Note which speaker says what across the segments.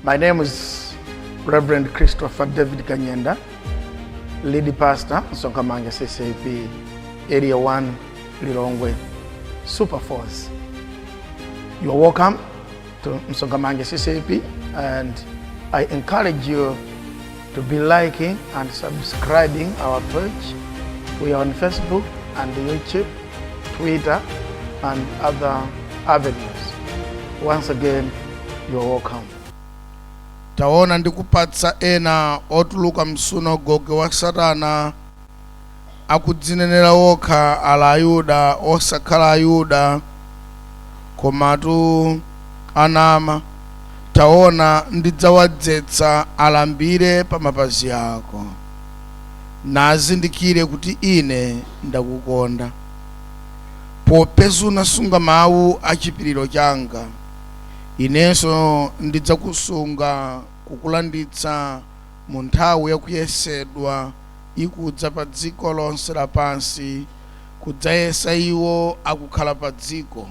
Speaker 1: My name is Reverend Christopher David Kanyenda, lead pastor, Msonkhamanja CCAP, Area 1, Lilongwe, Super Force. You are welcome to Msonkhamanja CCAP, and I encourage you to be liking and subscribing our page. We are on Facebook and YouTube, Twitter, and other avenues. Once again, you are welcome.
Speaker 2: Taona, ndikupatsa ena otuluka msunagoge wa Satana, akudzinenera okha ali Ayuda, osakhala Ayuda, komatu anama. Taona, ndidzawadzetsa alambire pa mapazi ako, nazindikire kuti ine ndakukonda. Popeza unasunga mawu a chipiriro changa, inenso ndidzakusunga kukulanditsa mu nthawi yakuyesedwa ikudza pa dziko lonse lapansi, kudzayesa iwo akukhala pa dziko.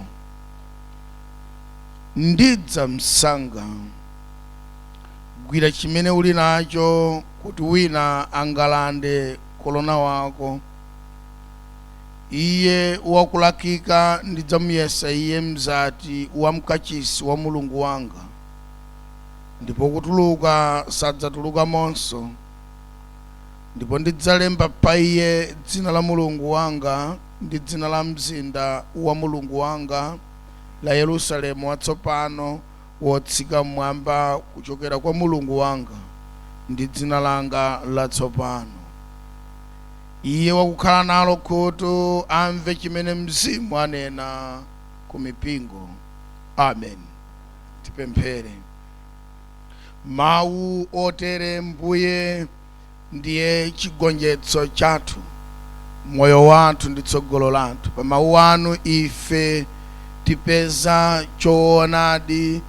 Speaker 2: Ndidza msanga. Gwira chimene uli nacho, kuti wina angalande korona wako. Iye wakulakika ndidzamuyesa iye mzati wa mkachisi wa Mulungu wanga, ndipo kutuluka sadzatulukamonso. Ndipo ndidzalemba pa iye dzina la Mulungu wanga ndi dzina la mzinda wa Mulungu wanga, la Yerusalemu watsopano wotsika mmwamba kuchokera kwa Mulungu wanga, ndi dzina langa latsopano. Iye wakukhala nalo khutu amve chimene Mzimu anena ku mipingo. Amen. Tipemphere. Mawu otere, Mbuye, ndiye chigonjetso chathu, moyo wathu ndi tsogolo lathu. Pa mawu anu ife tipeza choonadi,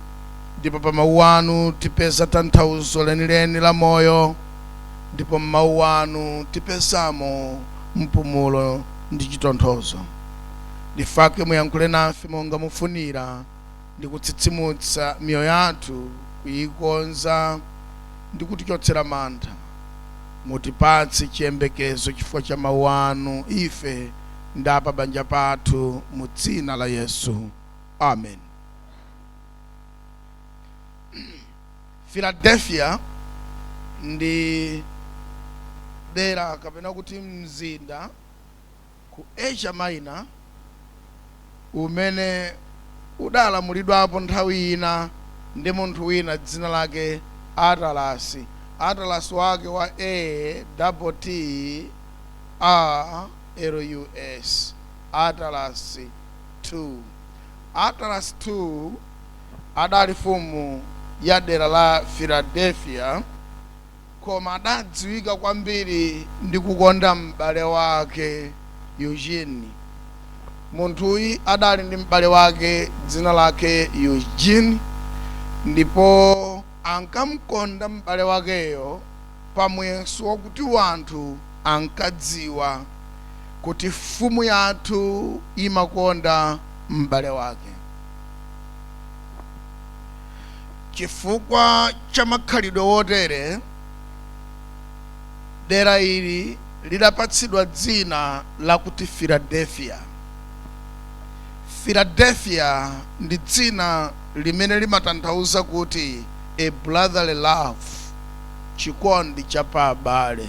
Speaker 2: ndipo pa mawu anu tipeza tanthauzo lenileni la moyo, ndipo m'mawu anu tipezamo mpumulo ndi chitonthozo. Ndifake muyankhule nafe monga mufunira ndi kutsitsimutsa miyoyo yathu, kuyikonza ndi kutichotsera mantha. Mutipatse chiyembekezo chifukwa cha mawu anu, ife ndi a pabanja pathu, mu dzina la Yesu. Amen. Philadelphia ndi dera kapena kuti mzinda ku Asia Minor umene udalamulidwapo nthawi ina ndi munthu wina dzina lake Attalus. Attalus wake wa A double T A L U S, Attalus 2. Attalus 2 adali mfumu ya dera la Philadelphia, koma adadziwika kwambiri ndi kukonda m'bale wake Eugene. Munthuyi adali ndi m'bale wake dzina lake Eugene, ndipo ankamkonda m'bale wakeyo pamuyeso wakuti wanthu ankadziwa kuti mfumu yathu imakonda m'bale wake. Chifukwa cha makhalidwe wotere, dera ili lidapatsidwa dzina lakuti Philadelphia. Philadelphia ndi dzina limene limatanthauza kuti a brotherly love, chikondi cha pa abale.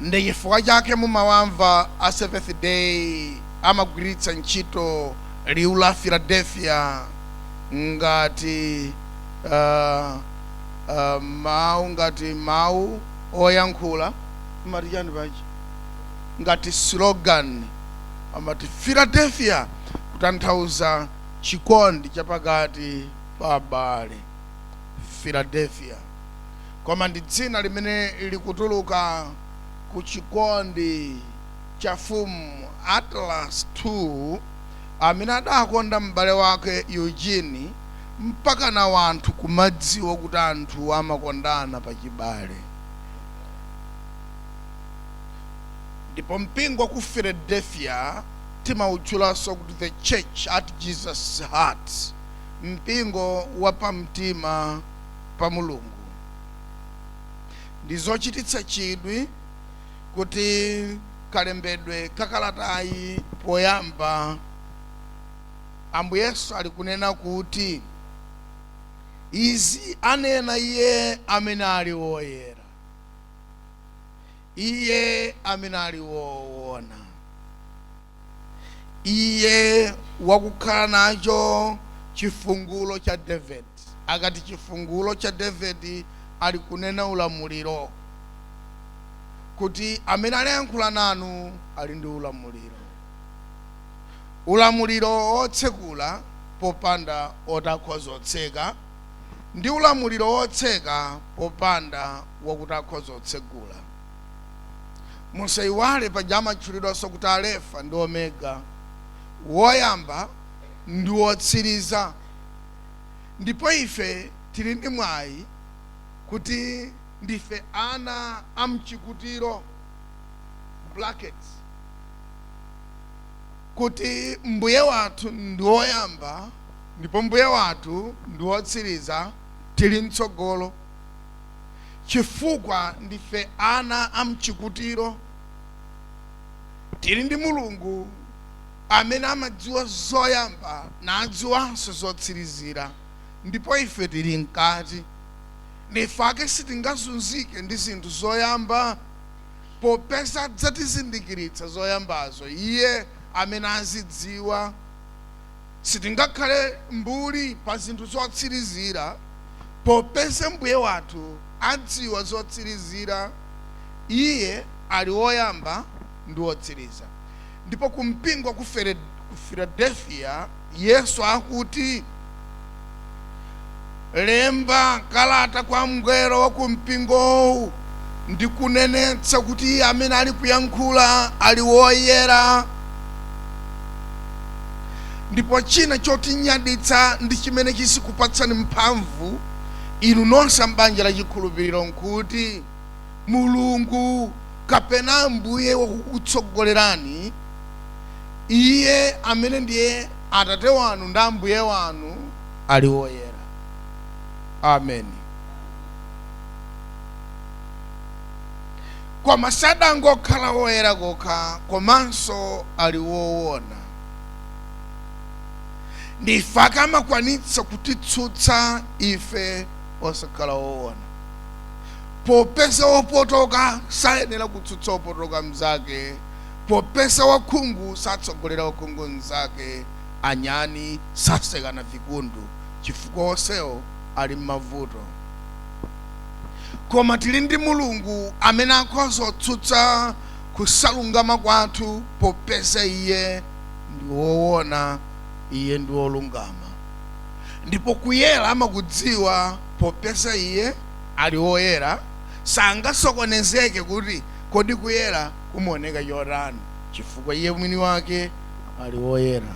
Speaker 2: Ndi chifukwa chake mumawamva a Seventh Day amagwiritsa ntchito liwu la Philadelphia ngati mawu, ngati mawu oyankhula, amati chani paja, ngati slogan, amati Philadelphia kutanthauza chikondi chapakati pa abale, Philadelphia. Koma ndi dzina limene likutuluka ku chikondi cha mfumu Attalus 2 amene adakonda m'bale wake Eugene mpakana wanthu kumadziwa kuti anthu amakondana pachibale. Ndipo mpingo wa ku Philadelphia Timautchulanso kuti the Church at Jesus Heart, mpingo wa pamtima pa Mulungu. Ndi zochititsa chidwi kuti kalembedwe kakalatayi, poyamba Ambuye Yesu ali kunena kuti, "Izi anena iye amene ali woyera, iye amene ali woona, iye wakukhala nacho chifungulo cha David." Akati chifungulo cha David, ali kunena ulamuliro, kuti amene alayankhula nanu ali ndi ulamuliro, ulamuliro otsekula popanda otakhoza otseka, ndi ulamuliro wotseka popanda wakuti akhoza otsegula. Musayiwale, paja amatchulidwanso kuti Alefa ndi Omega, woyamba ndi wotsiriza. Ndipo ife tili ndi mwayi kuti ndife ana a mchikutiro, brackets, kuti mbuye wathu ndi woyamba ndipo mbuye wathu ndi wotsiriza. Tili mtsogolo chifukwa ndife ana a mchikutiro. Tili ndi Mulungu amene amadziwa zoyamba nadziwanso zotsirizira, ndipo ife tili mkati. Nifake sitingazunzike ndi zinthu zoyamba, popeza adzatizindikiritsa zoyambazo iye amene azidziwa. Sitingakhale mbuli pa zinthu zotsirizira, popeza mbuye wathu adziwa zotsirizira. Iye ali woyamba ndi wotsiriza. Ndipo kumpingo ku Philadelphia, Yesu akuti, "Lemba kalata kwa mngelo wa kumpingowu ndi kunenetsa kuti iye amene ali kuyankhula ali woyera." Ndipo china chotinyaditsa ndi chimene chisikupatsani mphamvu inu nonse mbanja la chikhulupiriro nkuti Mulungu kapena Mbuye wakukutsogolerani, iye amene ndiye Atate wanu ndi Ambuye wanu, ali woyera. Amen. Koma sadangokhala woyera kokha, komanso ali woona. Ndife akamakwanitsa kutitsutsa ife osakhala woona, popeza wopotoka sayenera kutsutsa wopotoka mnzake, popeza wakhungu satsogolera wakhungu mnzake, anyani sasekana vikundu, chifukwa onsewo ali m'mavuto. Koma tili ndi Mulungu amene akhoza kutsutsa kusalungama kwathu, popeza iye ndi woona, iye ndi wolungama. Ndipo kuyera amakudziwa, popeza iye ali woyera. Sangasokonezeke kuti kodi kuyera kumaoneka chotani, chifukwa iye mwini wake ali woyera.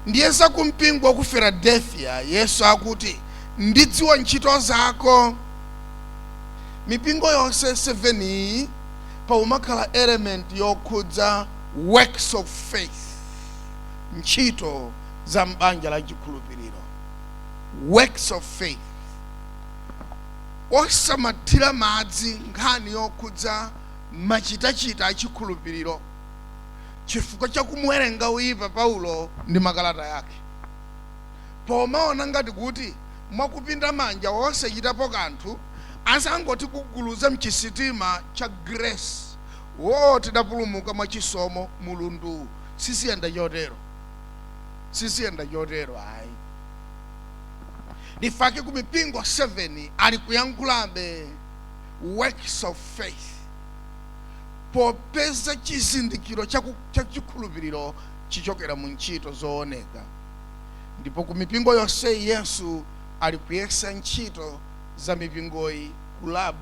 Speaker 2: Ndiye zakumpingo wa ku Philadelphia, Yesu akuti, "Ndidziwa ntchito zako." Mipingo yonse 7 iyi paumakhala element yokhudza works of faith, ntchito za m'banja la chikhulupiriro, works of faith. Osamathira madzi nkhani yokhudza machitachita achikhulupiriro chifukwa chakumuwerenga uyipa Paulo ndi makalata yake, pomaona ngati kuti mwakupinda manja osachitapo kanthu asangoti kuguluza mchisitima cha grace, wo tidapulumuka mwachisomo mulundu. Sisiyenda chotero, sisiyenda chotero, ayi. Ndifake ku mipingo 7 ali kuyankhulabe works of faith, popeza chizindikiro cha chikhulupiriro chichokera mu ntchito zooneka. Ndipo ku mipingo yonse Yesu ali kuyesa ntchito za mipingoyi ku lab,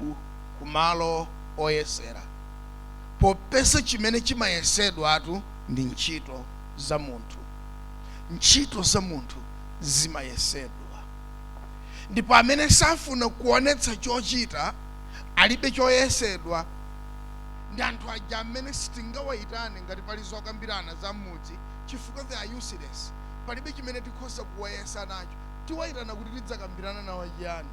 Speaker 2: kumalo oyesera, popeza chimene chimayesedwatu ndi ntchito za munthu. Ntchito za munthu zimayesedwa, ndipo amene safuna kuonetsa chochita alibe choyesedwa. Ndi anthu aja amene sitingawayitane ngati pali zokambirana za m'mudzi, chifukwa they are useless. Palibe chimene tikhoza kuwayesa nacho. Tiwayitana kuti tidzakambirana nawo chiyani?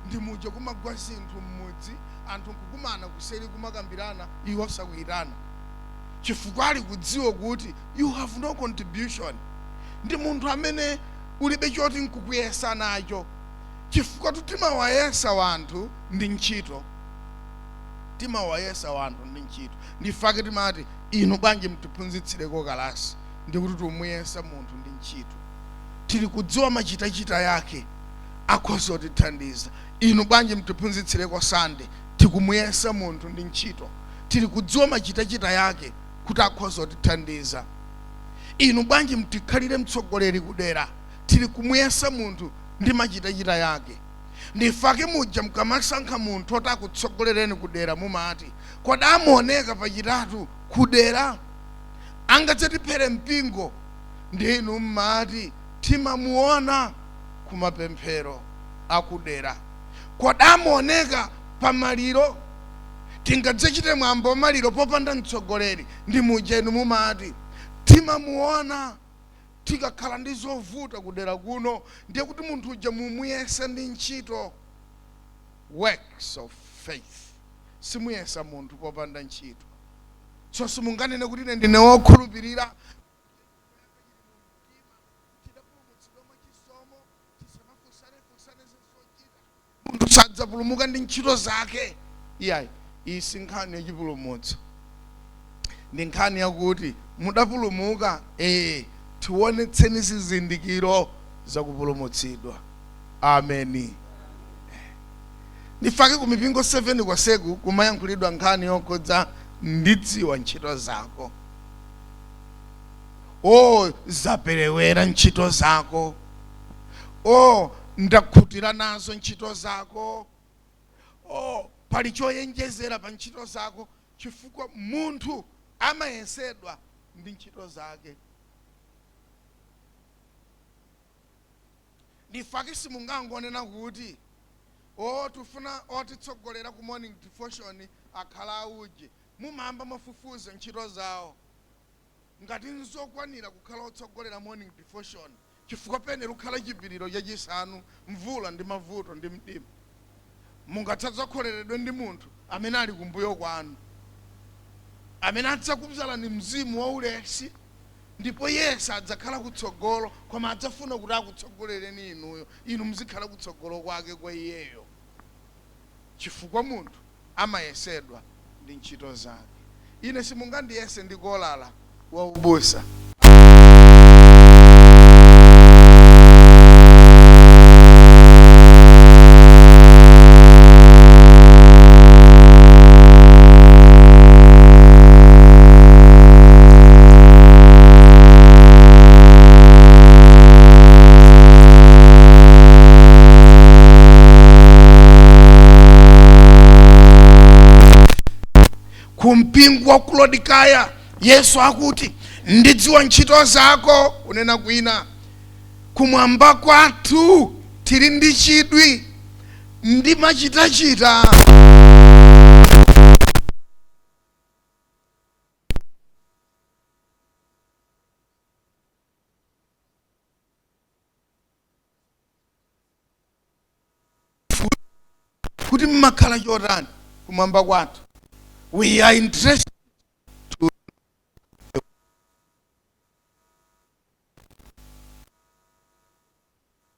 Speaker 2: Ndi muja kumagwa zinthu m'mudzi, anthu nkukumana kuseri kumakambirana, iwo sakuyitana, chifukwa ali kudziwa kuti you have no contribution. Ndi munthu amene ulibe choti nkukuyesa nacho, chifukwa timawayesa wanthu ndi ntchito. Timawayesa wanthu ndi ntchito. Ndifake timati, "Inu bwanji mtiphunzitsireko kalasi?" Ndikuti timuyesa munthu ndi ntchito. Tili kudziwa machitachita yake, akhoza kutithandiza. "Inu bwanji mtiphunzitsireko Sande?" Tikumuyesa munthu ndi ntchito. Tili kudziwa machitachita yake kuti akhoza kutithandiza. "Inu bwanji mtikhalire mtsogoleri kudera?" Tili kumuyesa munthu ndi machitachita yake. Ndifake muja mukamasankha munthu oti akutsogolereni kudera, mumati, "Kodi amuoneka pachitatu kudera? Angadzatiphere mpingo?" Ndinu mmati, "Timamuona kumapemphero akudera." "Kodi amuoneka pamaliro? Tingadzachite mwambo wa maliro popanda mtsogoleri?" Ndi muja inu mumati, "Timamuona tikakhala ndi zovuta kudera kuno." Ndiye kuti munthu uja mumuyesa ndi ntchito, works of faith. Simuyesa munthu popanda ntchito. So simunganene kuti, "Ine ndine wokhulupirira, tidapulumutsidwa mwachisomo, tisamafunsane zochita. Munthu sadzapulumuka ndi ntchito zake." Iyayi, iyi si nkhani yachipulumutso. Ndi nkhani yakuti mudapulumuka, ee, tionetseni zizindikiro zakupulumutsidwa. Ameni. Ndifake ku mipingo 7 kwaseku kumayankhulidwa nkhani yokhudza "Ndidziwa ntchito zako." O, zaperewera ntchito zako. O, ndakhutira nazo ntchito zako. O, pali choyenjezera pa ntchito zako, chifukwa munthu amayesedwa ndi ntchito zake. Ndifake simungangonena kuti, "O, tifuna otitsogolera ku morning devotion akhala auje." Mumamba mafufuza ntchito zawo ngati nzokwanira kukhala otsogolera morning devotion, chifukwa pene lukhala chipiriro chachisanu, mvula ndi mavuto ndi mdima, mungatsadzakholeredwe ndi munthu amene ali kumbuyo kwanu, amene adzakubzalani mzimu waulesi, ndipo yesu adzakhala kutsogolo, koma adzafuna kuti akutsogolereni inuyo, inu muzikhala kutsogolo kwake kwa iyeyo, chifukwa munthu amayesedwa ndi ntchito zake. Ine simungandiyese ndi kolala wa ubusa. Ku mpingo wa ku Laodikaya, Yesu akuti, "Ndidziwa ntchito zako." Kunena kwina, kumwamba kwathu tili ndi chidwi ndi machitachita kuti mmakhala chotani kumwamba kwathu. We are interested to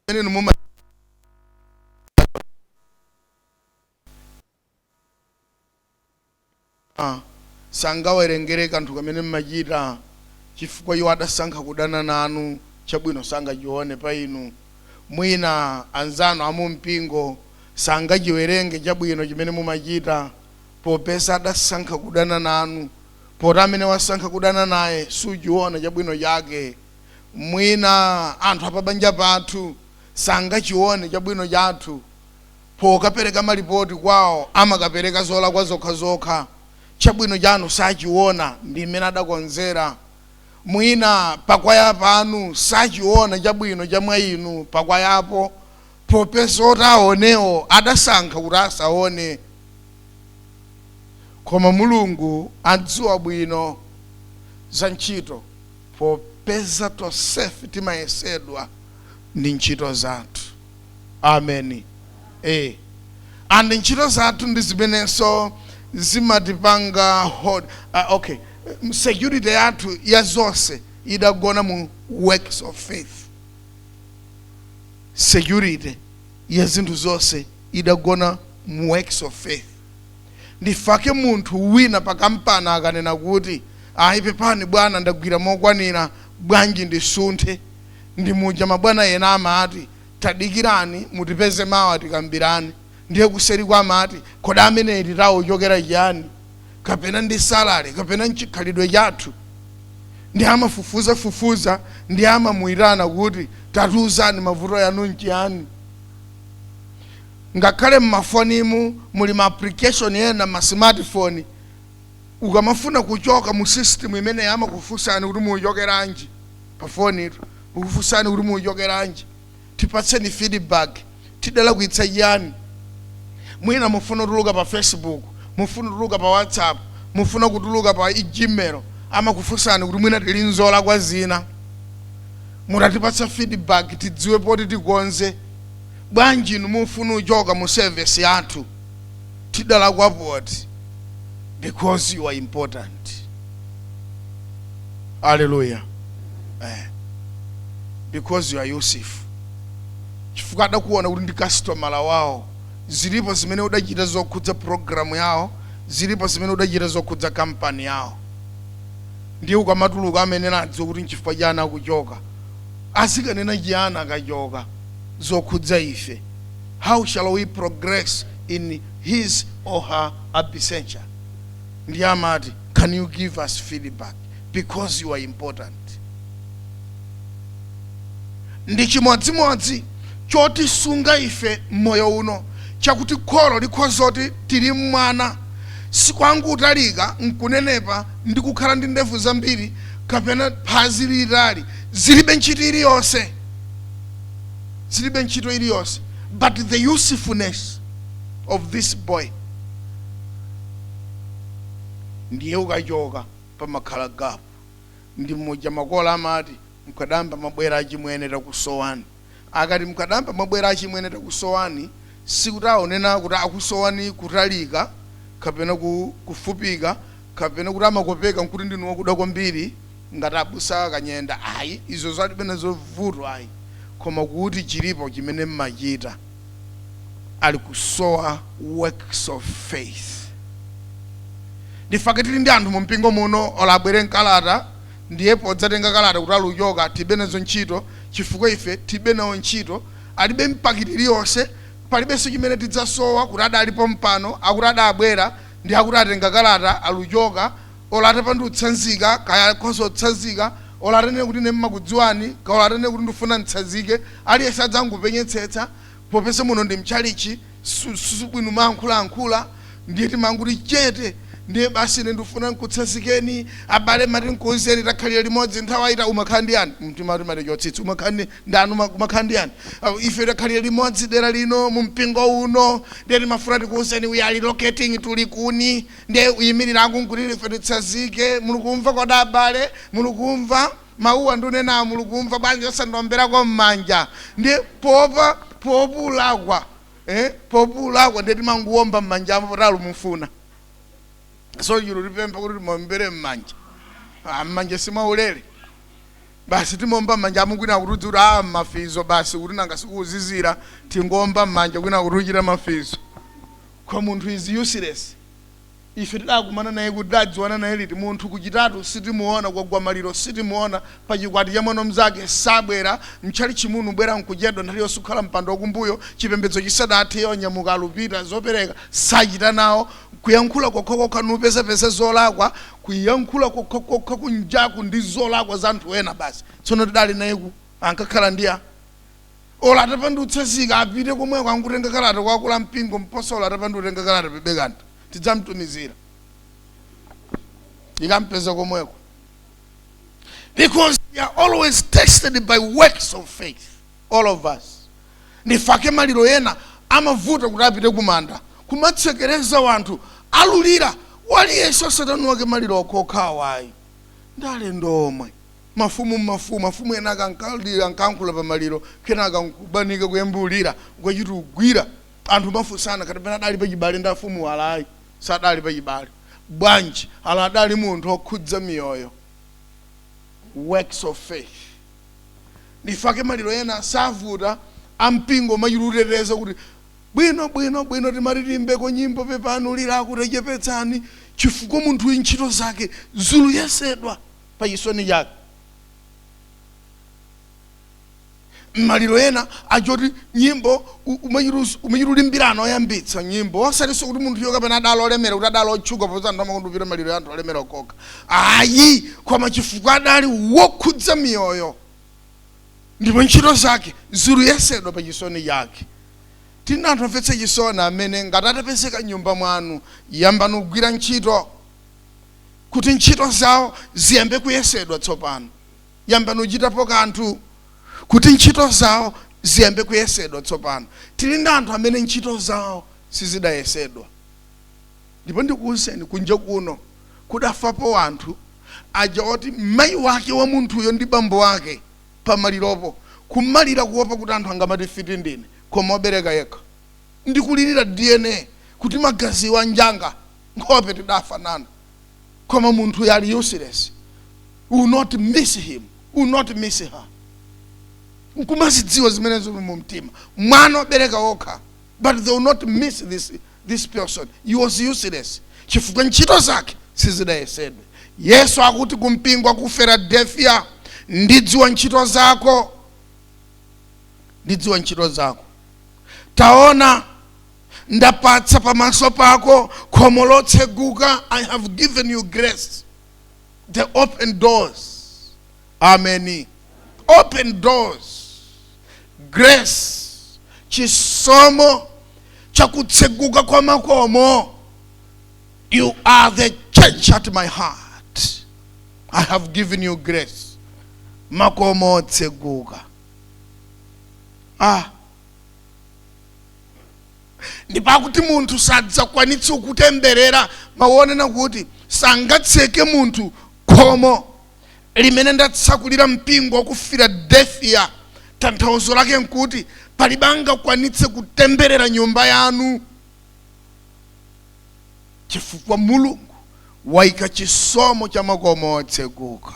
Speaker 2: ene muma sangawerengere kanthu kamene mmachita, chifukwa iwo adasankha kudana nanu. Chabwino sangachione pa inu. Mwina anzanu amumpingo sangachiwerenge chabwino chimene mumachita, popeza adasankha kudana nanu. Poti amene wasankha kudana naye suchiona chabwino chake. Mwina anthu apabanja pathu sangachione chabwino chathu. Pokapereka malipoti kwawo amakapereka zolakwa zokhazokha. Chabwino chanu sachiona, ndi mmene adakonzera. Mwina pakwaya panu sachiona chabwino cha mwa inu pakwayapo, popeza oti aonewo adasankha kuti asaone. Koma Mulungu adziwa bwino za ntchito, popeza tonsefe timayesedwa ndi ntchito zathu. Ameni. And ntchito zathu ndi zimenenso zimatipanga hold. Okay, security yathu ya zonse idagona mu works of faith. Security ya zinthu zonse idagona mu works of faith. Ndifake munthu wina pakampani akanena kuti, "Ayi, pepani bwana, ndagwira mokwanira, bwanji ndisunthe?" Ndi muja mabwana ena amati, "Tadikirani, mutipeze mawa, tikambirani." Ndiye kuseri kwa amati, "Kodi ameneyi titawuchokera chiyani? Kapena ndi salary, kapena nchikhalidwe chathu?" Ndi amafufuzafufuza, ndi amamuyitana kuti, "Tatiuzani, mavuto yanu nchiyani?" Ngakhale mmafonimu muli ma application ena, ma smartphone, ukamafuna kuchoka mu system imene, amakufunsani kuti muchokeranji. Pa fonitu ukufunsani kuti muchokeranji, tipatseni feedback, tidalakwitsa chiyani? Mwina mufuna kutuluka pa Facebook, mufuna kutuluka pa WhatsApp, mufuna kutuluka pa Gmail, amakufunsani kuti mwina tili nzola kwa zina, mutatipatsa feedback tidziwe poti tikonze. Bwanji inu mufuna uchoka mu service yathu? Tidalakwa poti? Because you are important. Haleluya. Because you are useful, chifukwa adakuona kuti ndi kastomala wawo. Zilipo zimene udachita zokhudza programu yawo, zilipo zimene udachita zokhudza kampani yawo. Ndiye ukamatuluka, amene adziwa kuti nchifukwa chani akuchoka, azikanena chiyani akachoka zokhudza ife? How shall we progress in his or her absentia? Ndiye amati, "Can you give us feedback?" Because you are important. Ndi chimodzimodzi chotisunga ife mmoyo uno, chakuti kholo likhozoti tili mwana, sikwangutalika nkunenepa ndi kukhala ndi ndevu zambiri kapena phazi lilitali, zilibe ntchito iliyonse, zilibe ntchito iliyonse, but the usefulness of this boy. Ndiye ukachoka pamakhala gap. Ndi mmoja makola amati, "Mkadamba mabwera achimwene, takusowani." Akati, "Mkadamba mabwera achimwene, takusowani," sikuti aonena kuti akusowani kutalika kapena kufupika kapena kuti amakopeka nkuti ndinu wakuda kwambiri ngati abusa Kanyenda. Ayi, izo zalibe nazo vuto, ayi, koma kuti chilipo chimene mmachita. Ali kusowa works of faith. Ndifake tili ndi anthu mu mpingo muno, ola abwere mkalata, ndiye podzatenga kalata kuti aluchoka, tibe nazo ntchito, chifukwa ife tibe nawo ntchito, alibe impact iliyonse, palibenso chimene tidzasowa kuti adalipo mpano, akuti adabwera ndi akuti atenga kalata, aluchoka. Ola atapanda kutsanzika, kaya akhoza kutsanzika, ola atanene kuti ine mmakudziwani, kaya ola atanene kuti ndifuna ntsanzike, aliyense adzangupenyetsetsa. Popeza muno ndi mchalichi, subwino mayankhulayankhula, ndiye timanguti chete. Ndiye basi, ine ndifuna nkutsanzikeni abale, mati nkuuzeni, takhalira limodzi nthawi ayita. Umakhala ndi yani? Mtima timati chotsitsa, umakhala ndi ndani? Umakhala ndi yani? Ife takhalira limodzi dera lino, mu mpingo uno, ndiye timafuna tikuuzeni, we are relocating, tuli kuni. Ndiye uyimirira nkuti ife titsanzike. Muli kumva koda abale? Muli kumva mawuwa ndiunenawo? Muli kumva bwanji? Osandomberako m'manja. Ndiye popa populakwa, populakwa, ndiye timanguwomba m'manjamo potalo mufuna. So chilo tipempha kuti timombere m'manja. M'manja simaulere, basi timomba m'manja amu kwina kuti kuti mafizo basi, kuti nanga sikuzizira, tingomba m'manja kwina kuti uchita mafizo. Kwa munthu is useless. Ife tidakumana naye kuti tidadziwana naye liti? Munthu kuchitatu sitimuona, kwagwa maliro sitimuona, pachikwati cha mwana mzake sabwera, mtchali chimunu bwera nkuchedwa, nthawi yonse kukhala mpando wakumbuyo, chipembedzo chisadathe onyamuka alupita, zopereka sachita nawo, kuyankhula kokhakokha nupezapeza zolakwa, kuyankhula kokhakokha kunjaku ndi zolakwa za anthu ena basi. Tsono tidali naye ku ankakhala ndi a ola atapanda utsanzika, apite komweko, angutenga kalata kwakula mpingo mposa. Ola atapanda utenga kalata, pebe kanthu, tidzamtumizira, ikampeza komweko, because we are always tested by works of faith, all of us. Ndifake maliro ena amavuta kuti apite kumanda, kumatsekereza wanthu alulira. Waliyense, osati eni ake maliro okhokhawo ayi, ndi alendo omwe, mafumu, mafumu, mafumu ena akankalira, ankankhula pamaliro, kenaka nkubanika kuyambulira ukachiti ugwira anthu mafunsana kati pena adali pachibale ndi afumu. Alayi sadali pachibale bwanji? Ala adali munthu okhudza miyoyo, works of faith. Ndifake maliro ena savuta, ampingo machiluteteza kuti bwino bwino bwino, timati tiimbeko nyimbo, pepani, lira kutechepetsani, chifukwa munthu ntchito zake zikuyesedwa pa chisoni chake. Maliro ena achoti nyimbo umachilulimbirana oyambitsa nyimbo, osatinso kuti munthu kapena adala olemera, kuti adala otchuka, popeza anthu amakondupita maliro ya anthu olemera okokha ayi, koma chifukwa adali wokhudza miyoyo ndipo ntchito zake zikuyesedwa pa chisoni chake. Tina anthu amvetse chisoni amene ngati atapezeka nyumba mwanu, yambani kugwira ntchito kuti ntchito zawo ziyambe kuyesedwa tsopano. Yambani kuchitapo kanthu kuti ntchito zawo ziyambe kuyesedwa tsopano. Tili ndi anthu amene ntchito zawo sizidayesedwa. Ndipo ndikuwuzeni, kunja kuno kudafapo anthu aja oti mayi wake wa munthuyo ndi bambo wake pamaliropo kumalira kuopa kuti anthu angamati fiti ndine, koma obereka yekha, ndikulirira DNA kuti magazi wa njanga, nkhope tidafanana, koma munthu yali useless. Will not miss him, will not miss her. Nkumazidziwa zimenezo mu mtima, mwana obereka okha, but they will not miss this person. He was useless chifukwa ntchito zake sizidayesedwe. Yesu akuti kumpingo ku Philadelphia, "Ndidziwa ntchito zako, ndidziwa ntchito zako. Taona, ndapatsa pamaso pako khomo lotseguka." I have given you grace, the open doors. Amen. Open doors, grace, chisomo chakutseguka kwa makomo. You are the church at my heart. I have given you grace, makomo otseguka. Ah, ndipakuti munthu sadzakwanitsa kutemberera. Maonena kuti sangatseke munthu khomo limene ndatsakulira mpingo wa ku Philadelphia. Tanthauzo lake nkuti palibe angakwanitse kutemberera nyumba yanu, chifukwa Mulungu wayika chisomo cha makomo otseguka.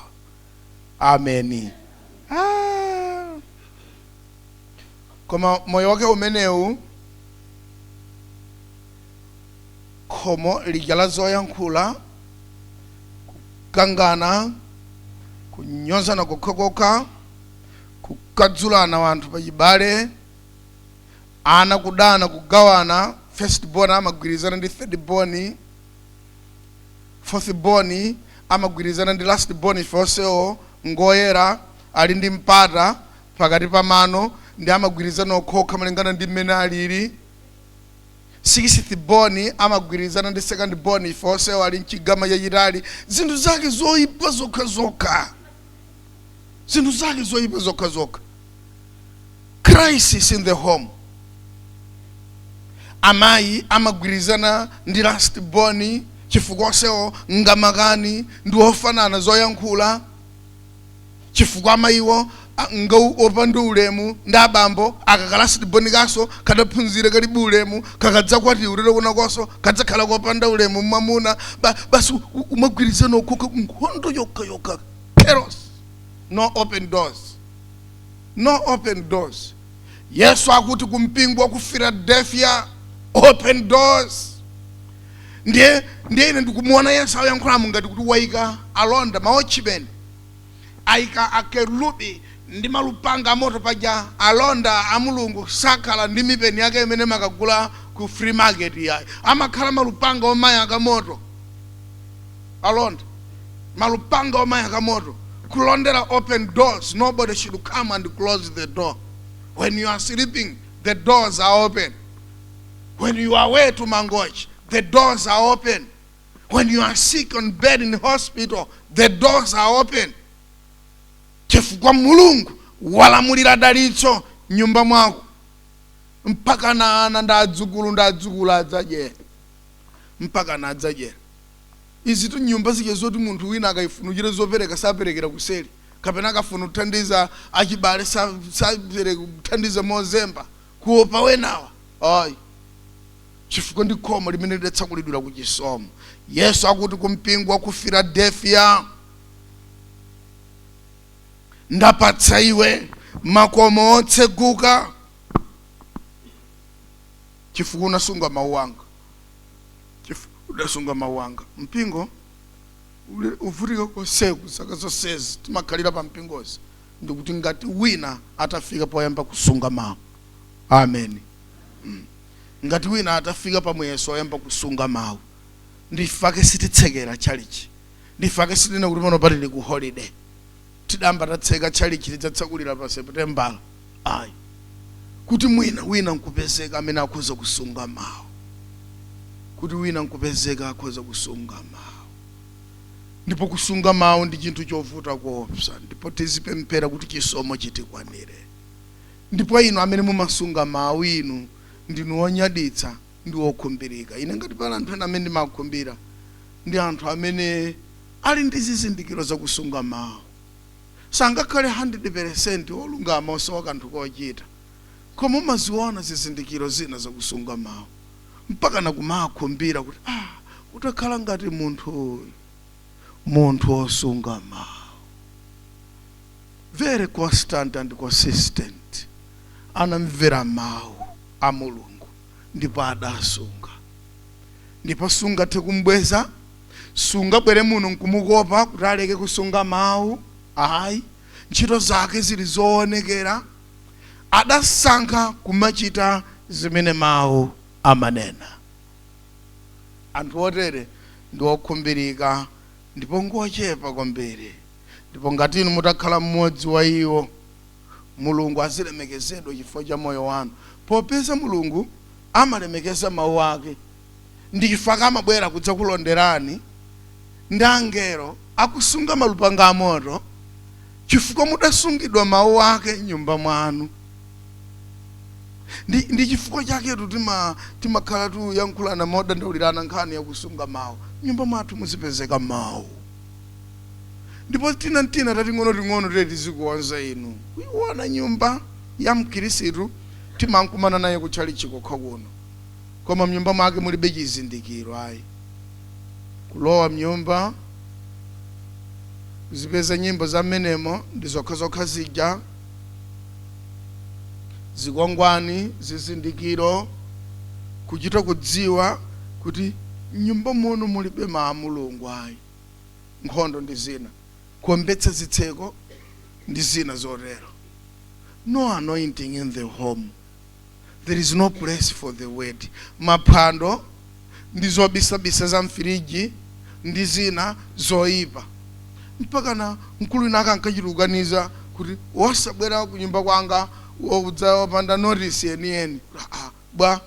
Speaker 2: Ameni. Ah. Koma moyo wake umenewu, khomo lija la zoyankhula, kukangana, kunyozana kokhakokha, kukadzulana wanthu pachibale, ana kudana, kugawana, first born amagwirizana ndi third born, fourth born amagwirizana ndi last born, ife onsewo ngoyera, ali ndi mpata pakati pa mano, ndi amagwirizana okhokha malingana ndi mmene alili. Sixth born amagwirizana ndi second born, ife onsewo ali mchigama chachitali. Zinthu zake zoyipa zokha zokha, zinthu zake zoyipa zokha zokha. Crisis in the home. Amayi amagwirizana ndi last born chifukwa onsewo ngamakani ndi ofanana zoyankhula, chifukwa amayiwo nga opanda ulemu ndi abambo. Aka last born kaso kadaphunzira, kalibe ulemu, kakadzakwatiwa ulero kunakonso kadzakhala kopanda ulemu mwamuna. Basi, umagwirizana okhokha, nkhondo yokha yokha, chaos, no open doors, no open doors. Yesu akuti kumpingo wa ku Philadelphia, open doors. Ndiye ine ndikumuona Yesu akuyankhulamu ngati kuti wayika alonda, ma watchmen, ayika akerubi ndi malupanga amoto. Paja alonda a Mulungu sakhala ndi mipeni yake imene makagula ku free market yayi, amakhala malupanga omayaka moto. Alonda, malupanga omayaka moto, kulondera open doors. Nobody should come and close the door. When you are sleeping, the doors are open. When you are away to Mangochi, the doors are open. When you are sick on bed in the hospital, the doors are open, chifukwa Mulungu walamulira dalitso nyumba mwako mpaka na ana ndi adzukulu ndi adzukulu adzadyera, mpaka na adzadyera. Izi tu nyumba zike zoti munthu wina akayifuna uchite zopereka saperekera kuseri, kapena akafuna kuthandiza achibale sapereka kuthandiza mozemba kuopa wenawa ayi, chifukwa ndi khomo limene lidatsakulidwira ku chisomo. Yesu akuti ku mpingo wa ku Filadelfiya, "Ndapatsa iwe makomo otseguka chifukwa unasunga mawu anga, chifukwa udasunga mawu anga." Mpingo uvutika konseku zaka zonsezi timakhalira pa mpingozi, ndikuti ngati wina atafika poyamba kusunga mawu. Amen. Ngati wina atafika pa muyeso oyamba kusunga mawu. Ndifake sititsekera tchalichi, ndifake sitina kuti pano patili ku holiday, tidamba tatseka tchalichi tidzatsakulira pa Seputembala ayi, kuti mwina wina nkupezeka amene akhoza kusunga mawu, kuti wina nkupezeka akhoza kusunga mawu. Ndipo kusunga mawu ndi chinthu chovuta koopsa, ndipo tizipemphera kuti chisomo chitikwanire. Ndipo inu amene mumasunga mawu, inu ndinu onyaditsa ndi okhumbirika. Ine ngati pali anthu ena amene ndimakhumbira, ndi anthu amene ali ndi zizindikiro zakusunga mawu. Sangakhale 100% olungama osowa kanthu kochita, koma umaziona zizindikiro zina zakusunga mawu, mpaka nakumakhumbira kuti, ah, utakhala ngati munthu uyu, munthu osunga mawu, very constant and consistent. Anamvera mawu a Mulungu ndipo adasunga, ndipo sungathe kumbweza, sungabwere muno nkumukopa kuti aleke kusunga mawu ayi. Ntchito zake zili zoonekera, adasankha kumachita zimene mawu amanena. Anthu otere ndi okhumbirika ndipo ngochepa kwambiri. Ndipo ngati inu mutakhala mmodzi wa iwo, Mulungu azilemekezedwa chifukwa cha moyo wanu, popeza Mulungu amalemekeza mawu ake. Ndi chifukwa amabwera kudzakulonderani ndi angelo akusunga malupanga amoto, chifukwa mudasungidwa mawu ake m'nyumba mwanu. Ndi chifukwa chaketu timakhala tuyankhulana modandaulirana nkhani yakusunga mawu. Nyumba mwathu muzipezeka mawu, ndipo tina tina tating'onoting'ono tile tizikuonza. Inu kuiona nyumba ya mkhirisitu, timankumana naye kutchalichi kokha kuno, koma mnyumba mwake mulibe chizindikiro ayi. Kulowa mnyumba kuzipeza nyimbo za mmenemo ndi zokhazokha zija, zikwangwani, zizindikiro, kuchita kudziwa kuti mnyumba muno mulibe mawu a Mulungu ayi. Nkhondo ndi zina, kuombetsa zitseko ndi zina zotero. No anointing in the home, there is no place for the word. Maphwando ndi zobisabisa za mfiriji ndi zina zoyipa, mpaka na mkulu ina akankachita kuti wosabwera kunyumba kwanga wodza wopanda notice yeniyeni. Ah, bwa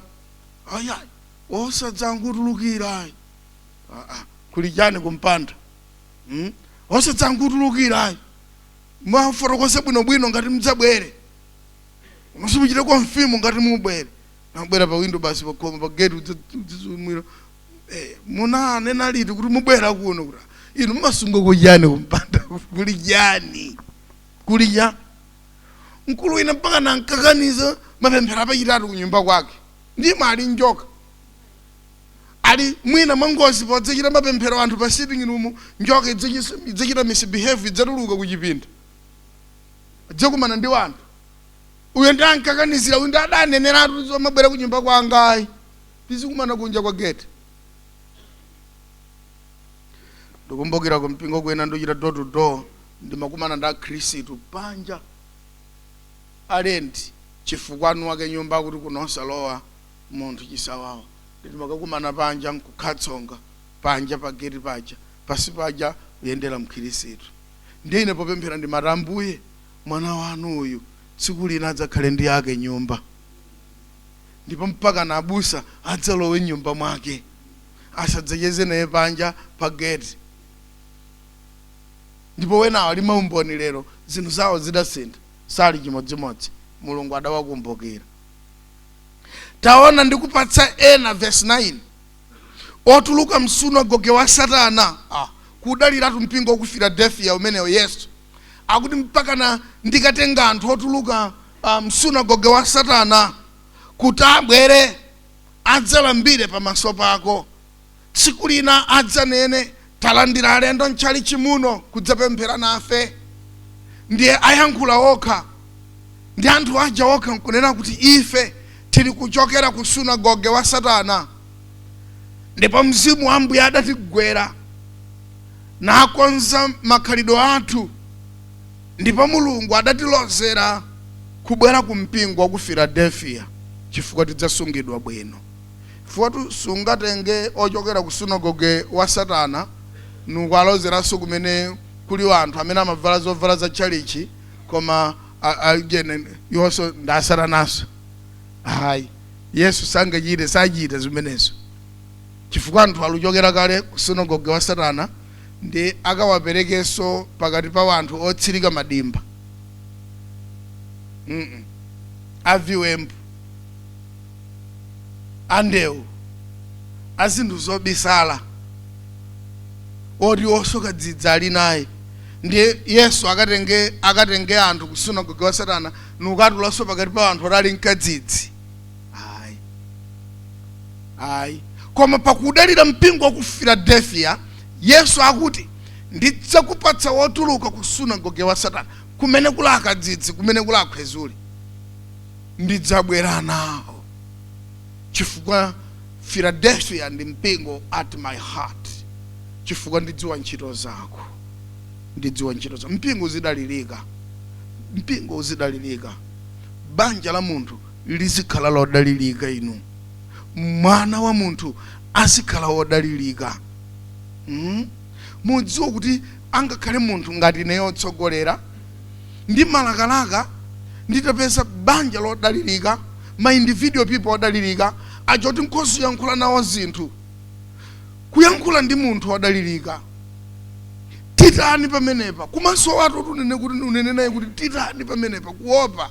Speaker 2: ayayi, osadzangutulukira ayi. Ah, ah, kuli chani kumpanda? Osadzangutulukira ayi, mwafotokoze bwinobwino ngati mdzabwere, musimuchite confirm ngati mubwere. Nabwera pa window basi, pakhoma, pa gate, udzizumira, munanena liti kuti mubwera kuno? Kuti inu mumasunga kuchani kumpanda? Kuli chani? Kuli cha mkulu wina mpaka nankakaniza mapemphero apachitatu kunyumba kwake, ndimo ali njoka, ali mwina mwangozi podzachita mapemphero anthu pa sitting room, njoka idzachita misbehave, idzatuluka kuchipinda, idzakumana ndi wanthu. Uyo ndi ankakanizira, uyu ndi adaneneratu zomabwera kunyumba kwangayi, tizikumana kunja kwa gate. Ndikumbukira kumpingo kwena ndochita door to door, ndimakumana ndi akhristu panja alendi, chifukwa anu wake nyumba kuti kunosalowa munthu chisawawa. Ndimakakumana panja nkukhatsonga panja pa gate paja, pasi paja kuyendera mkhristu. Ndiye ine popemphera ndimati, "Ambuye, mwana wanu uyu tsiku lina adzakhale ndi yake nyumba, ndipo mpaka na abusa adzalowe nyumba mwake, asadzacheze naye panja pa gate." Ndipo wenawo ali maumboni lero, zinthu zawo zidasintha, sali chimodzimodzi, Mulungu adawakumbukira. Taona, ndikupatsa ena, verse 9, Otuluka msunagoge wa Satana. Kudaliratu mpingo wa ku Philadelphia umenewo. Yesu akuti mpakana ndikatenga anthu otuluka msunagoge wa Satana kuti abwere adzalambire pamaso pako. Tsiku lina adzanene, "Talandira alendo mtchalichi muno kudzapemphera nafe." Ndiye ayankhula okha ndi anthu aja okha nkunena kuti, "Ife tili kuchokera ku sunagoge wa Satana, ndipo mzimu wa Ambuye adatigwera nakonza makhalidwe athu, ndipo Mulungu adatilozera kubwera ku mpingo wa ku Philadelphia chifukwa tidzasungidwa bwino." Chifukwa sungatenge ochokera ku sunagoge wa Satana nukualozeranso kumene kuli anthu amene amavala zovala za tchalichi, koma ajene iwonso ndi asatanaso. Hayi, Yesu sangachite, sachita zimenezo, chifukwa anthu aluchokera kale ku sunagoge wa Satana, ndi akawaperekenso pakati pa anthu otsirika madimba, aviwembu, andewu, azinthu zobisala, oti osoka dzidzi ali naye. Ndiye Yesu akatenge anthu ku sunagoge wa Satana nukatulanso pakati pa anthu oti ali mkadzidzi? Ayi, ayi. Koma pakudalira mpingo wa ku Philadelphia, Yesu akuti, "Ndidzakupatsa wotuluka ku sunagoge wa Satana, kumene kuli akadzidzi, kumene kuli akhwezuli, ndidzabwera nawo, chifukwa Philadelphia ndi mpingo at my heart, chifukwa ndidziwa ntchito zako, ndidziwa ntchito zako." Mpingo uzidalirika, mpingo uzidalirika, banja la munthu lizikhala lodalirika, inu mwana wa munthu azikhala wodalirika. Mudziwe kuti angakhale munthu ngati ineyo otsogolera ndi malakalaka nditapeza banja lodalirika, ma individual people odalirika, achoti nkhosi yankhula nawo zinthu, kuyankhula ndi munthu wodalirika. "Titani pamenepa?" Kumaso watu unene kuti unene naye kuti, "Titani pamenepa?" Kuopa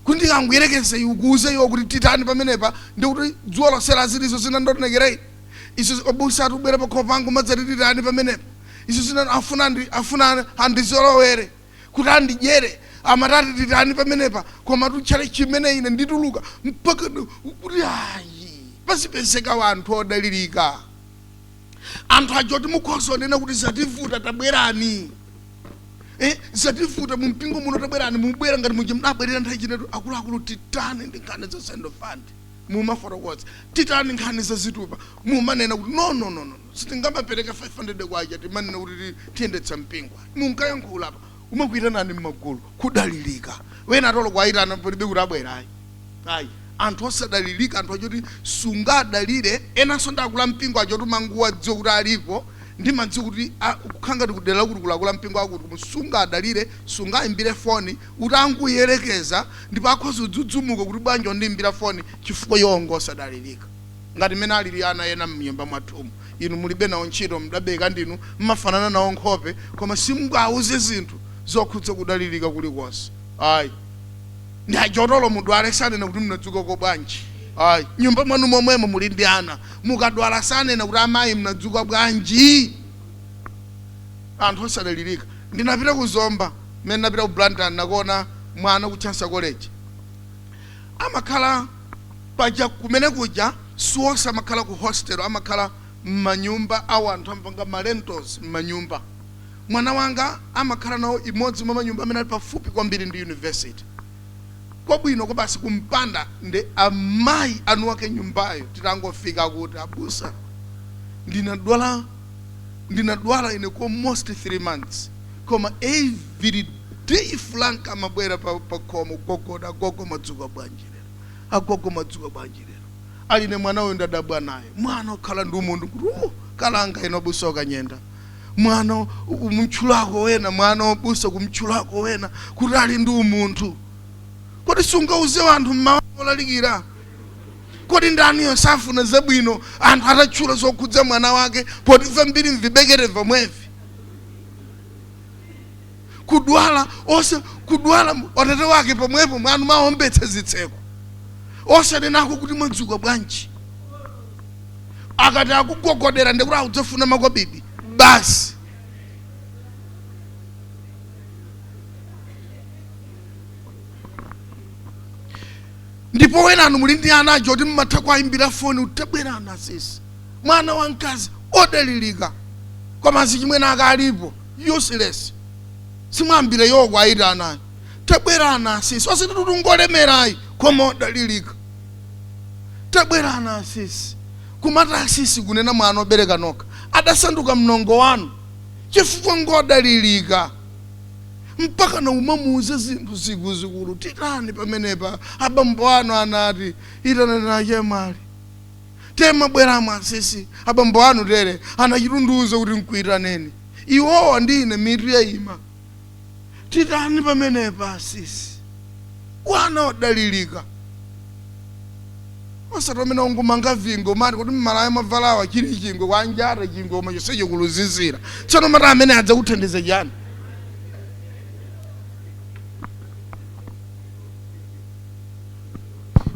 Speaker 2: kuti ndikangoyerekeza iwe kuuze iwo kuti, "Titani pamenepa?" Ndikuti dzuwa lonse lazilizo zinandonekerei izo, obusa atubwera pakhomo pangu madzati, "Titani pamenepa?" Izo zina afuna andizolowere kuti andidyere, amatati, "Titani pamenepa?" Koma tutchale chimene ine ndituluka mpaka kuti ayi, pazipezeka wanthu odalirika, anthu aja oti mukhoza onena kuti, "Zativuta, tabwerani, zativuta mu mpingo muno, tabwerani." Mubwera ngati muja mnabwerera nthawi chinetu, "Akuluakulu, titani ndi nkhani za Sunday fund?" Mumafotokoza, "Titani nkhani za zitupa?" Mumanena kuti, "No, no, no, no, sitingamapereka 500 kwacha, timanena kuti tiyendetsa mpingo." Munkayankhula apa, umakuitanani mmagulu, kudalirika. Wena atolo kuwayitana palibe kuti abwera, ayi, ayi. Anthu osadalirika, anthu achoti sungadalire. Enanso ndakula mpingo achoti manguwa dziwa kuti alipo, ndimadziwa kuti kukhala ngati kudera kuti kulakula mpingo akuti koma sungadalire, sungayimbire foni utanguyerekeza, ndipo akhoza kudzudzumuka kuti, "Bwanji ondiyimbira foni?" Chifukwa yongo osadalirika, ngati mmene alili ana ena mnyumba mwathumu. Inu mulibe nawo ntchito, mdabeka ndinu, mmafanana nawo nkhope, koma simungawuze zinthu zokhudza kudalirika kulikonse, ayi. Ndi achotolo mudwale sanena kuti mnadzukako bwanji, ayi. Nyumba mwanu momwemo muli ndi ana, mukadwala sanena kuti, "Amayi, mnadzuka bwanji?" Anthu osadalirika. Ndinapita ku Zomba, mmene ndinapita ku Blantyre, nakuona mwana ku Chancellor College amakhala paja kumene kuja, siwonse amakhala ku hostel, amakhala m'manyumba awo, anthu amapanga ma rentals m'manyumba. Mwana wanga amakhala nawo imodzi mwa manyumba amene ali pafupi kwambiri ndi university, kwabwino kwa basi kumpanda. Ndi amayi anu ake nyumbayo. Titangofika kuti, "Abusa, ndinadwala, ndinadwala ine kwa almost 3 months, koma every day Frank amabwera pa khomo gogoda, agogo madzuka bwanji lero? Agogo madzuka bwanji lero?" Aline mwana uyu ndadabwa naye, mwana okhala ndi umunthu kuti kalanga ino abusa okanyenda mwana umtchulako wena, mwana obusa kumtchulako wena kuti ali ndi umunthu. Kodi sungauze anthu mmawa olalikira? Kodi ndaniyo safuna zabwino anthu atatchula zokhudza mwana wake, poti vambiri mvibekere vamwevi kudwala ose kudwala watate wake pomwepo, mwanu maombetsa zitseko, osanenako kuti mwadzuka bwanji? Akati akugogodera ndikuti akudzafuna makobidi basi. Ndipo wenanu muli ndi ana aja oti mmatha kuwayimbira foni kuti tabwerani asisi, mwana wamkazi odalirika, koma azichimwene ake alipo useless. Simwambire yoko ayitana tabwerani asisi, osati kuti ungolemerayi koma odalirika. Tabwerani asisi, kumati asisi kunena mwana obereka nokha adasanduka mnongo wanu chifukwa ngodalirika. Mpaka na umamuuza zinthu zikuluzikulu. Titani pamenepa? Abambo anu anati itanani achemwali temabweramo asisi, abambo anu tere anachitunduza kuti nkuitaneni, iwowa ndi ine mitu yayima. Titani pamenepa asisi? Wana odalirika, osati amene ungumanga vingo mati kuti mmalaya mavalawa chili chingwe kwanjata chingwe koma chonsecho kuluzizira. Tsono mati amene adzakuthandiza chani?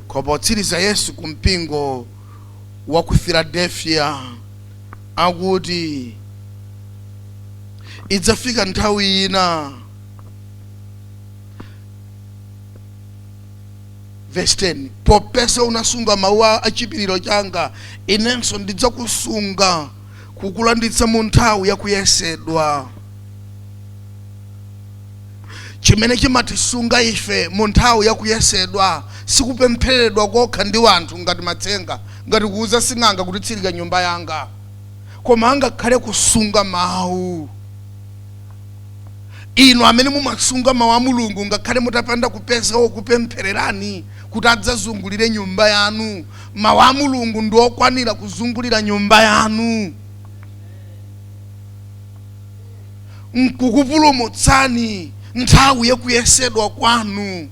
Speaker 2: Koma potsiriza Yesu ku mpingo wa ku Philadelphia akuti idzafika nthawi ina, verse 10, popeza unasunga mawu a chipiriro changa, inenso ndidzakusunga kukulanditsa mu nthawi yakuyesedwa. Chimene chimatisunga ife mu nthawi yakuyesedwa sikupemphereredwa kokha ndi wanthu ngati matsenga, ngati kuuza sing'anga kuti tsirika nyumba yanga, koma angakhale kusunga mawu. Inu amene mumasunga mawu a Mulungu, ngakhale mutapanda kupeza wokupemphererani kuti adzazungulire nyumba yanu, mawu a Mulungu ndi okwanira kuzungulira nyumba yanu nkukupulumutsani nthawi yakuyesedwa kwanu.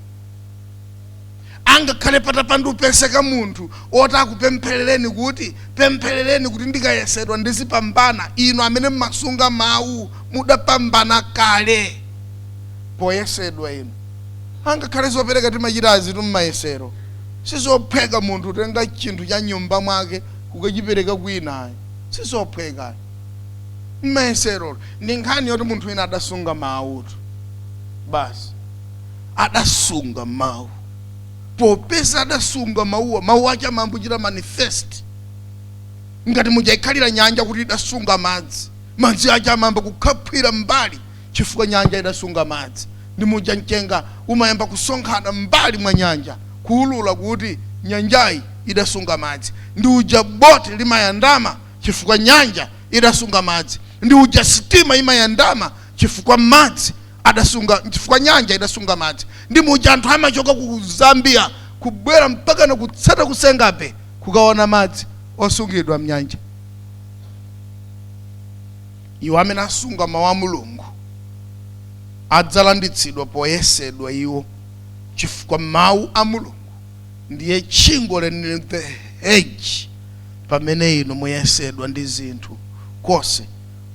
Speaker 2: Angakhale patapanda kupezeka munthu oti akupempherereni kuti pempherereni kuti ndikayesedwa ndizipambana, inu amene mmasunga mawu mudapambana kale poyesedwa. Inu angakhale zopereka timachitazi tummayesero, sizophweka munthu kutenga chinthu cha nyumba mwake kukachipereka kwina, sizophweka mmayesero. Ndi nkhani yoti munthu wina adasunga mawutu basi, adasunga mawu. Popeza adasunga mawuwa, mawu ake amambuchita manifest ngati mujaikhalira nyanja kuti idasunga madzi, madzi ake amayamba kukhaphwira mbali chifukwa nyanja idasunga madzi. Ndi muja mchenga umayamba kusonkhana mbali mwa nyanja kuulula kuti nyanjayi idasunga madzi. Ndi uja boti limayandama chifukwa nyanja idasunga madzi. Ndi uja sitima imayandama chifukwa madzi adasunga, chifukwa nyanja idasunga madzi. Ndi muja anthu amachoka ku Zambia kubwera mpaka na kutsata kusengape kukaona madzi osungidwa mnyanja. Iwo amene asunga mawu a Mulungu adzalanditsidwa poyesedwa iwo, chifukwa mawu a Mulungu ndiye tchingo lenileni, the hedge, pamene inu muyesedwa ndi zinthu konse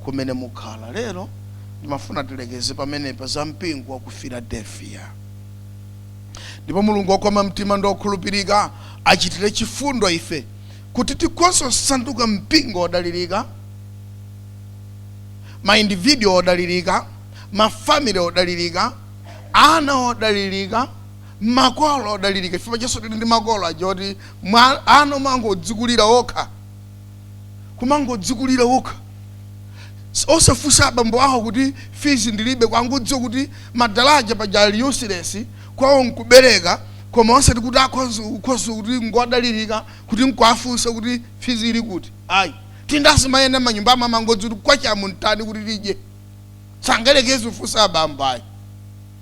Speaker 2: kumene mukhala. Lero ndimafuna tilekeze pamenepa za mpingo wa ku Philadelphia. Ndipo Mulungu wokoma mtima ndi okhulupirika achitire chifundo ife kuti tikhoza kusanduka mpingo wodalirika, ma individual odalirika, ma family odalirika, ana odalirika, makolo odalirika. Chifukwa chonse tili ndi makolo aja oti ana omangodzikulira okha, kumangodzikulira okha, osafunsa abambo awo kuti fees ndilibe, kwangodziwa kuti madalaja paja ali useless kwawo nkubereka, koma osati kuti akhoza kuti ngodalirika kuti nkuafunsa kuti fees ili kuti. Ayi, tindazimayenda manyumba amamangodziwa kuti kwachamu mtani kuti tidye, sangalekeze kufunsa abambo, ayi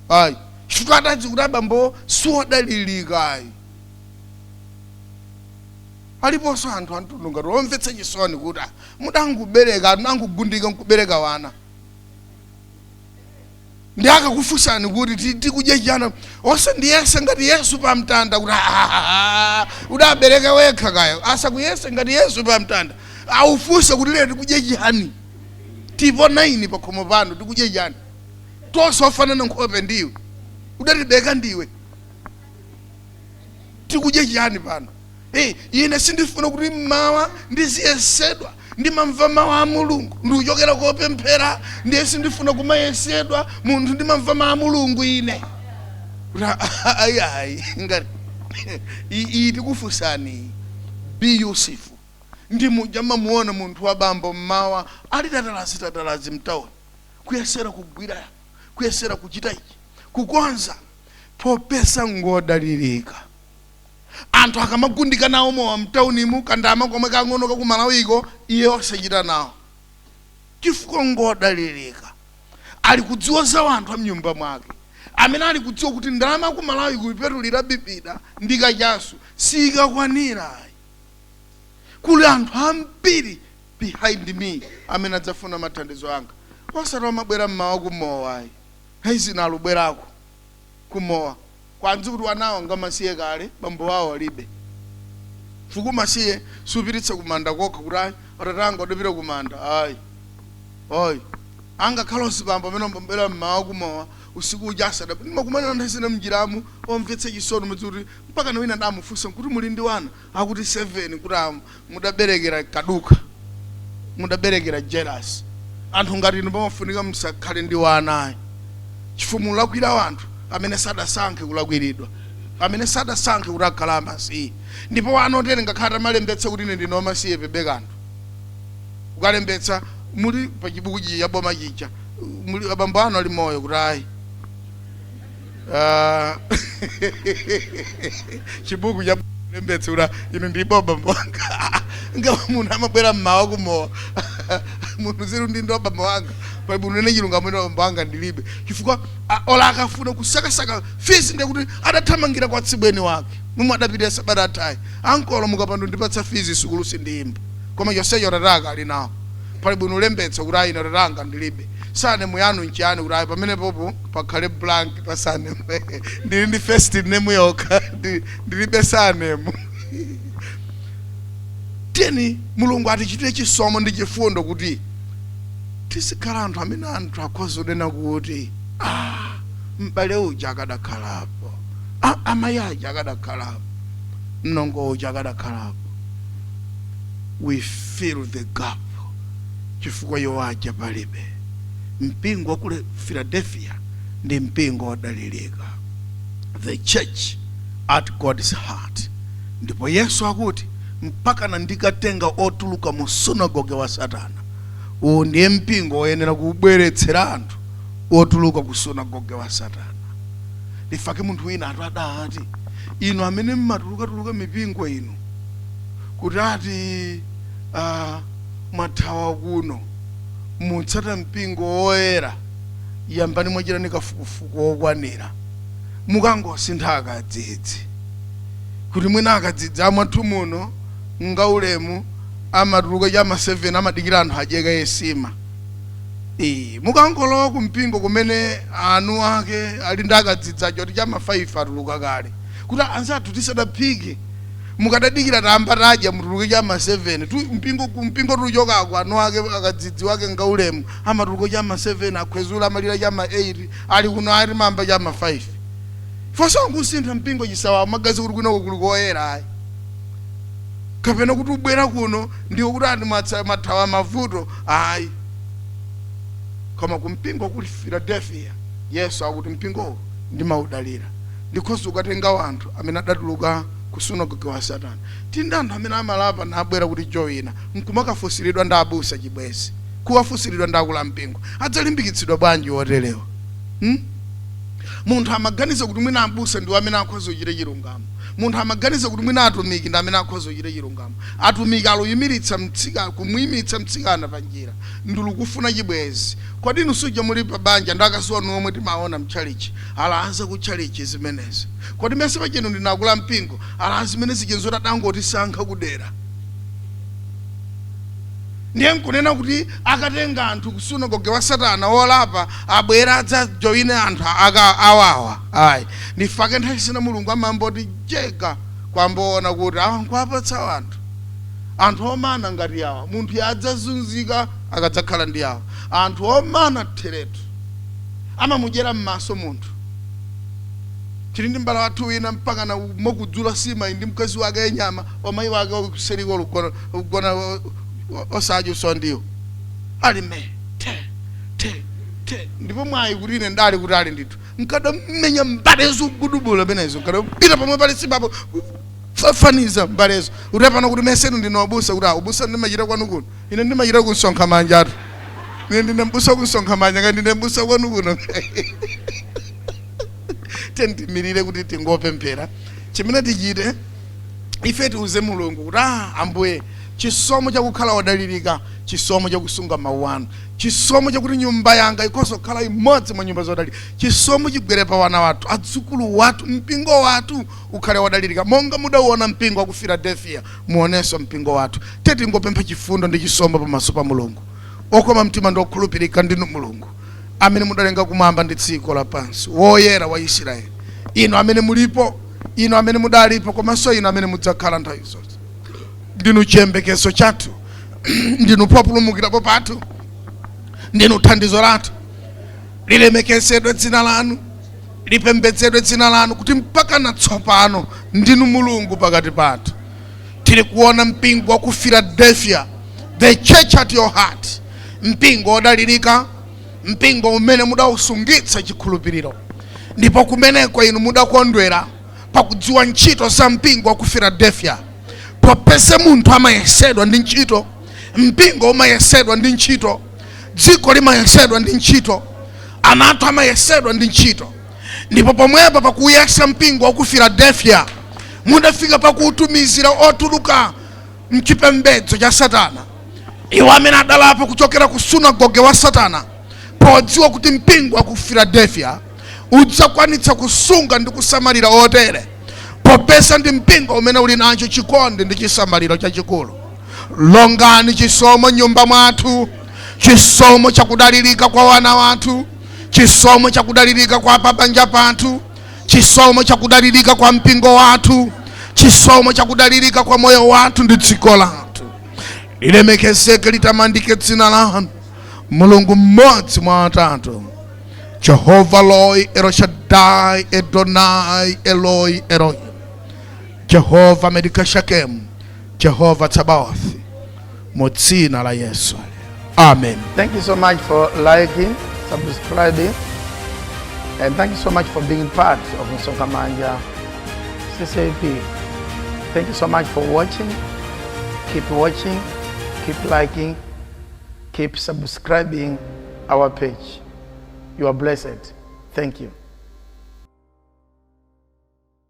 Speaker 2: ayi, chifukwa adadziwa kuti abambo siwodalirika ayi. Aliponso anthu amtundu ngati omvetsa chisoni kuti mudangobereka, anangogundika nkubereka wana, ndi akakufunsani kuti tikudye chana, osandiyese ngati Yesu pamtanda kuti udabereka wekha kaya, asakuyese ngati Yesu pamtanda, aufunse kuti lero tikudye chani, tipo 9 pakhomo pano tikudye chani, tonse ofanana nkhope ndiwe, udatibeka ndiwe, tikudye chani pano. Ine sindifuna kuti mmawa ndiziyesedwa. Ndimamva mawu a Mulungu, ndikuchokera kopemphera, ndiye sindifuna kumayesedwa. Munthu ndimamva mawu a Mulungu ine. Kuti ayi, ayi, ngati iyi tikufunsani. Be Yusufu ndi muja mamuona munthu wa bambo mmawa ali tatalazi tatalazi mtawuni, kuyesera kugwira, kuyesera kuchita ichi, kukonza, popeza ngodalirika. Anthu akamagundika nawo mowa mtaunimu, kandama komwe kang'ono kakumalawiko, iye osachita nawo chifukwa ngodalirika. Ali kudziwa za anthu a mnyumba mwake, amene ali kudziwa kuti ndalama kumalawi kuipetulira bibida ndi kachasu sikakwanira. Kuli anthu ambiri behind me amene adzafuna mathandizo anga, osati amabwera mmawa kumowa ayi. Haizina alubwerako kumowa kwanzi kuti wanawo ngamasiye kale, bambo wawo alibe. Fuku masiye supititsa kumanda kokha kuti ayi, atatanga udapita kumanda, ayi ayi. Angakhala osibambo amene ambabwera mmawa kumowa, usiku uja asada. Ndimakumana anthu asina mnjiramu omvetsa chisoni, mudzi kuti mpaka na wina adamufunsa kuti muli ndi wana, akuti 7, kuti mudaberekera kaduka, mudaberekera jealous. Anthu ngati inu pamafunika musakhale ndi wana ayi, chifukwa mulakwira wanthu amene sadasankhe kulakwiridwa, amene sadasankhe kuti akhala amasiye. Ndipo wana otere ngakhale amalembetsa kuti ine ndine wamasiye, pebe kanthu. Ukalembetsa muli pa chibuku chija cha boma chija, muli abambo anu ali moyo, kuti ayi. Ah, chibuku cha lembetsa kuti inu ndipo bambo wanga. Nga munthu amabwera mmawa kumowa, munthu ziru ndi ndo bambo wanga, pali unene chilungamo, ino bambo wanga ndilibe, chifukwa ola akafuna kusakasaka fees, ndiye kuti adathamangira kwa tsibweni wake momwe adapita sabata atayi. Ankolo, mukapanda ndipatsa fees sukulu sindiyimba. Koma chonsecho tataka ali nawo. Pali bwino ulembetsa kuti ayi, ine tatanga ndilibe. Surname yanu nchiyani? Kuti ayi, pamene popo pakhale blank pa surname, ndili ndi first name yokha, ndilibe surname. Tiyeni Mulungu atichitire chisomo ndi chifundo kuti tizikhala anthu amene anthu akhoza kunena kuti, "Ah, m'bale uja akadakhalapo, ah, amayi aja akadakhalapo, mnongo uja akadakhalapo." We fill the gap chifukwa yowaja palibe. Mpingo wa ku Philadelphia ndi mpingo wodalirika, the church at God's heart. Ndipo Yesu akuti mpaka na ndikatenga otuluka mu sunagoge wa Satana. Uwu ndiye mpingo woyenera kubweretsera anthu otuluka ku sunagoge wa Satana. Lifake munthu wina atu adati, inu amene mmatulukatuluka mipingo inu, kuti ati mwathawa kuno mutsata mpingo woyera, yambani mwachitani kafukufuku wokwanira. Mukangosintha akadzidzi, kuti mwina akadzidzi amwathu muno ngaulemu, amatuluka chama 7, amadikira anthu adyeka yesima. Mukangolowa kumpingo kumene anu ake ali ndi akadzidzi acho kuti chama 5 atuluka kale, kuti anzathu tisadaphike, mukadadikira tamba tadya, mutuluke chama 7. Mpingo kumpingo tuchokako, anu ake akadzidzi wake ngaulemu, amatuluka chama 7, akhwezula amalira chama 8, ali kuno ali mamba chama 5. Fonso kusintha mpingo chisawa magazi kuti kwinako kuli koyera ayi, kapena kuti ubwera kuno ndiwo kuti ati mathawa mavuto ayi. Koma kumpingo kuli Philadelphia, Yesu akuti mpingowo ndimaudalira, ndikhoza kukatenga wanthu amene adatuluka ku sunagoge wa Satana. Tindi anthu amene amalapa nabwera kuti joyina, nkumakafusiridwa ndi abusa chibwezi, kuwafusiridwa ndi akulu ampingo. Adzalimbikitsidwa bwanji woterewa, Munthu amaganiza kuti mwina abusa ndiwo amene akhoza kuchita chilungamo. Munthu amaganiza kuti mwina atumiki ndi amene akhoza kuchita chilungamo. Atumiki aluyimiritsa mtsika, kumuyimitsa mtsikana pa njira ndilukufuna chibwezi. Kodi inu suja muli pa banja ndi akazi wanu omwe timaona mtchalichi? Alaza kutchalichi zimenezi. Kodi mese pachenu ndinakula mpingo? Ala zimene zichenzo adangotisankha kudera. Ndiye nkunena kuti akatenga anthu ku sunagoge wa Satana wolapa abwera adzajoyine anthu aka awawa, ayi. Ndifake nthawi zina Mulungu amamboti jega kwamboona kuti awa nkuwapatsa anthu, anthu omana ngati awa, munthu adzazunzika akadzakhala ndi awa anthu omana theretu, amamudyera m'maso munthu. Tili ndi mbala wathu wina mpaka na mokudzula sima ndi mkazi wake nyama, wamayi wake kuseriko lugona ugona osadya usondiwo ali me te te te. Ndipo mwayi kuti ine ndali kuti ali ndithu nkadammenya mbalezo ugudubula penezo, nkadapita pamwe pali simapo fafaniza mbalezo kuti apano kuti mesenu ndine wabusa, kuti ubusa ndimachita kwanu kuno, ine ndimachita kunsonkha manja atu, ine ndine mbusa kunsonkha manja ngati ndine mbusa kwanu kuno. Tendimirire kuti tingopemphera. Chimene tichite ife, tiuze Mulungu kuti, Ambuye, chisomo chakukhala wodalirika, chisomo chakusunga mawu anu, chisomo chakuti nyumba yanga ikhoza kukhala imodzi mwa nyumba zodalirika, chisomo chigwere pa wana wathu, adzukulu wathu, mpingo wathu ukhale wodalirika monga mudauona mpingo wa ku Philadelphia, muonenso mpingo wathu. Tetingopempha chifundo ndi chisomo pamaso pa Mulungu. Okoma mtima ndi okhulupirika ndinu Mulungu amene mudalenga kumwamba ndi dziko lapansi, Woyera wa Israeli, inu amene mulipo, inu amene mudalipo, komanso inu amene mudzakhala nthawi zonse. Ndinu chiyembekezo chathu, ndinu populumukirapo pathu, ndinu thandizo lathu. Lilemekezedwe dzina lanu, lipembedzedwe dzina lanu, kuti mpaka na tsopano ndinu Mulungu pakati pathu. Tili kuona mpingo wa ku Philadelphia, the church at your heart, mpingo wodalirika, mpingo umene mudawusungitsa chikhulupiriro, ndipo kumeneko inu mudakondwera pakudziwa ntchito za mpingo wa ku Philadelphia. Popeza munthu amayesedwa ndi ntchito, mpingo umayesedwa ndi ntchito, dziko limayesedwa ndi ntchito, ana athu amayesedwa ndi ntchito. Ndipo pomwepo pakuyesa mpingo wa ku Philadelphia, mudafika pakuutumizira otuluka mchipembedzo cha Satana, iwo amene adalapa kuchokera ku sunagoge wa Satana, podziwa kuti mpingo wa ku Philadelphia udzakwanitsa kusunga ndi kusamalira otere, popeza ndi mpingo umene uli nacho chikondi ndi chisamaliro chachikulu. Longani chisomo nyumba mwathu, chisomo chakudalirika kwa wana wathu, chisomo chakudalirika kwa pabanja pathu, chisomo chakudalirika kwa mpingo wathu, chisomo chakudalirika kwa moyo wathu ndi dziko lathu. Lilemekezeke, litamandike dzina lanu, Mulungu mmodzi mwa atatu, Jehova Loi Eroshadai Edonai Eloi Elohim, Jehova Medikashakem, Jehova Tsabaoth, mu dzina la Yesu, amen.
Speaker 1: Thank you so much for liking, subscribing, and thank you so much for being part of Msonkhamanja CCAP. Thank you so much for watching. Keep watching, keep liking, keep subscribing our page. You are blessed. Thank you.